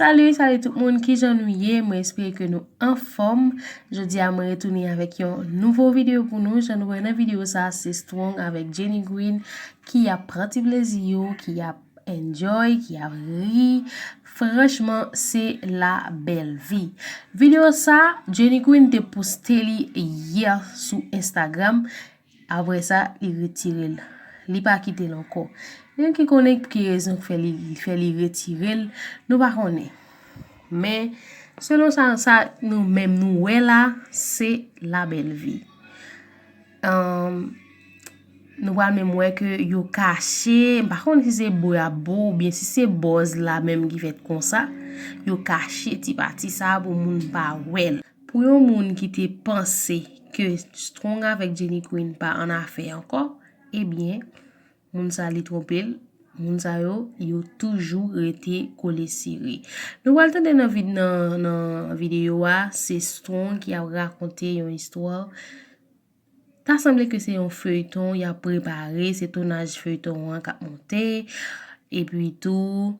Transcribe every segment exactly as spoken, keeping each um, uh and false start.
Salut, salut tout moun, kijan nou ye? Mwen espere ke nou anfòm. Jodi a mwen retounen avèk yon nouvo videyo pou nou. Jan nou wè nan videyo sa, se Strong avèk Jenny Queen ki ap pran ti plezi yo, ki ap enjoy, ki ap ri. Franchman, se la bèl vi. Videyo sa, Jenny Queen te poste li yè sou Instagram. Apre sa, li retire l. Li pa kite l ankò. Gen ki konnen ki rezon k fè li, fè li retire l, nou pa konnen. Men, selon sa, sa nou menm nou wè la, se la bèl vi. Ahn, nou pral menm wè ke yo kache, m pa konn si se bo y ap bo oubyen si se buzz la menm ki fèt konsa, yo kache ti pati sa pou moun pa wè l. Pou yon moun ki te panse ke Strong avèk Jenny Queen pa an afè ankò, ebyen, moun sa li twonpe l. Moun sa yo, yo toujou rete kole sere. Nou pral tande nan vid-, nan, nan videyo a, se Strong ki ap rakonte yon istwa. Ta sanble ke se yon feyton y ap prepare, se tounaj feyton an k ap monte. Epi tou,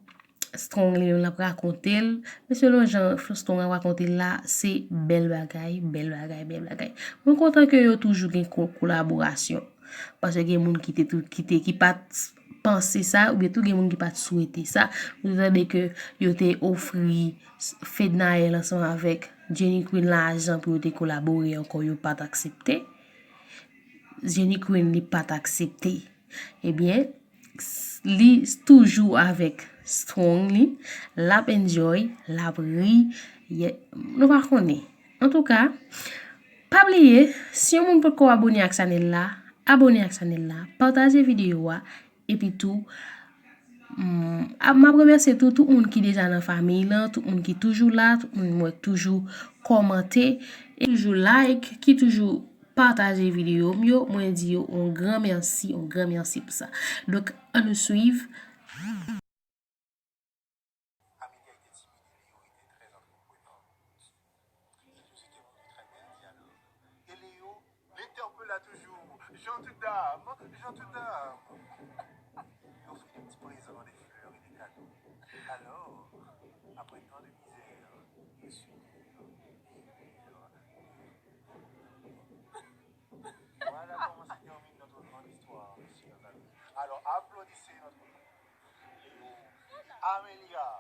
Strong li menm l ap rakonte l. Men selon jan Strong ap rakonte l la, se bèl bagay, bèl bagay, bèl bagay. Mwen kontan ke yo toujou gen ko-, kolaborasyon. Paske gen moun ki te tou, ki te, ki pa t panse sa, oubyen tou gen moun ki pa t swete sa. Nou te tande ke yo te ofri Fednaelle ansanm avèk Jenny Queen lajan pou yo te kolabore ankò, yo pa t aksepte. Jenny Queen li pa t aksepte. Ebyen, s-, li s-, toujou avèk Strong li, l ap enjoy, l ap ri, ye-, nou pa konnen. Antouka, pa bliye, si yon moun potko abone ak chanèl la, abone ak chanèl la, pataje videyo a, epi tou, mm, a, m ap remèsye tou tout moun ki deja nan fanmiy lan, tout moun ki toujou la, tout moun mwen toujou kòmante, e toujou like, ki toujou pataje videyo m yo, mwen di yo yon gran mèsi, yon gran mèsi pou sa. Donk, ann nou swiv. Amelia était timide et Léo était très entreprenant. Ils étaient venus très belles dialogue. Et Léo l'interpella toujours. Gentille dame, gentille dame. Il lui offrit des petits présents, des fleurs et des cadeaux. Alors, après tant de misère et soupir, et rire, voilà comment se termine notre grande histoire, mes chers amis. Alors, applaudissez notre Amelia.